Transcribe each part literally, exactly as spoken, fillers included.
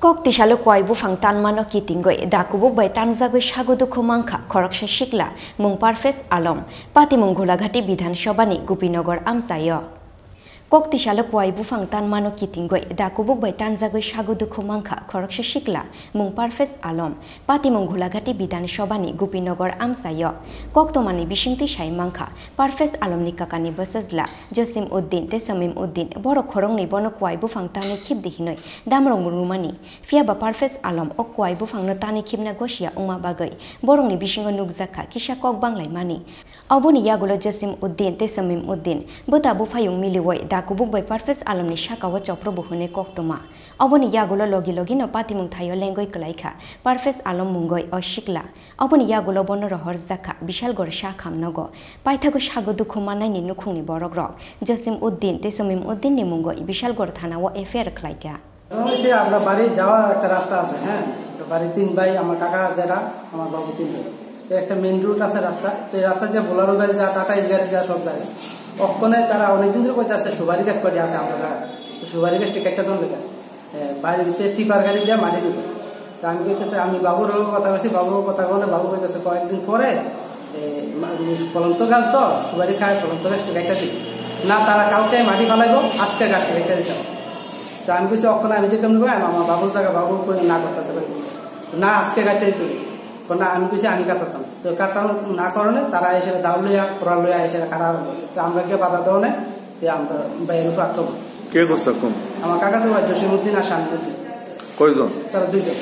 Kok tisalo kuai buphang tanmano kitingwi da kubuk bai tanjagwi sago dukhu mankha khoroksa sikla, mung Parvez Alom, patimung Gulaghati Bidhan Sabhani Gopinagar amchaio. Kok tisalo kuai buphang tanmano kitingwi da kubuk bai tanjagwi sago dukhu mankha khoroksa sikla, mung Parvez Alom, patimung Gulaghati Bidhan Sabhani Gopinagar amchaio. Koktwmani bisingtwi sai mankha, Parvez Alomni kakani bwsajla Josim Uddin tei Samim Uddin, borok khoroknwi bono kuai buphang tanwi khibdi hinwi damrokbo rwmani. Phiya ba Parvez Alom o kuai buphangno tanwi khibna gosia wngma bagwi borokni bisingo nukjak kha kisa kok banglaimani. Oboni yagulo Josim Uddin tei Samim Uddin bwta buphayung miliwi da kubuk bai Parvez Alomni sakao chopro bo hwnwi koktwma. Oboni yagulo logi logino patimung thaio lengwi kwlai kha Parvez Alom mungwi o sikla. Oboni yagulo bono rohorjak kha Bishalgarh Shakham nogo. Paithago sago dukhu mannaini nukhungni borokrok Josim Uddin tei Samim Uddinni mungwi Bishalgarh thanao F I R khlai kha. ওই সে আপনার বাড়ি যাওয়ার একটা রাস্তা আছে, হ্যাঁ, তো বাড়ি তিন ভাই, আমার কাকা যেটা, আমার বাবু তিন ভাই। তো একটা মেইন রোড আছে রাস্তা, তো এই রাস্তা দিয়ে বোলারো গাড়ি যায়, টাটা এস গাড়ি যায়, সব যায়। অক্ষণে তারা অনেকদিন ধরে কইতে আসছে সুপারি গাছ কটি আছে আমরা জায়গা, তো সুপারি গাছ টিকিটটা দন লেখা বাড়িতে টিপার গাড়ি দিয়ে মাটি দিব। তো আমি কইতেছে, আমি বাবুর কথা কইছি, বাবুর কথা বলে বাবু কইতেছে কয়েকদিন পরে এ, মা-, ফলন্ত গাছ তো, সুপারি খায়, ফলন্ত গাছ টিকাইটা দিই। না, তারা কালকে মাটি ফালাইবো, আজকে গাছ টিকাইটা দিতে হবে। তো আমি কইছি, "অক্ষণে আমি তো কেমন ভাই, আমার বাবুর জায়গা, বাবু কই না করতেছে ভাই।" "না, আজকে কাটতে দিতে হবে।" তো না, আমি কইছি, "আমি কাটাতাম।" তো কাটাতাম না কারণে তারা এসে দাও লইয়া, কোড়াল লইয়া এসে কাটা আরম্ভ করছে। তো আমরা গিয়ে বাধা দেওয়া নেই, তো আমরা ভাইয়ের উপর আক্রমণ। কে করছে আক্রমণ? আমার কাকা তো ভাই জসিমউদ্দিন আর শামীমউদ্দিন। কয়জন? তারা দুইজন।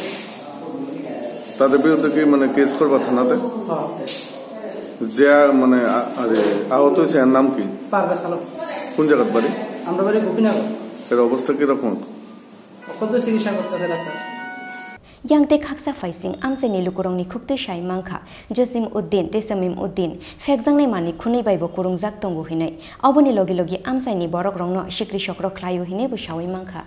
তাদের বিরুদ্ধে কি মানে কেস করবা থানাতে? হ্যাঁ, কেস। যে আ-, মানে আ-, আরে, আহত হয়েছে, এর নাম কি? পারভেজ আলম। কোন জায়গার বাড়ি? আমরা বাড়ি গোপীনগর। এর অবস্থা কিরকম? অক্ষত চিকিৎসা করতেছে doctor. Yang tei khaksa phaising amchaini lukurokni khuktwi sai mankha, Josim Uddin tei Samim Uddin phekjaknai manwi khwnwi baibo kwrwngjak tongo hinwi. Oboni logi logi amchaini borokrokno sikri sokro khlaio hinwi bo saui mankha.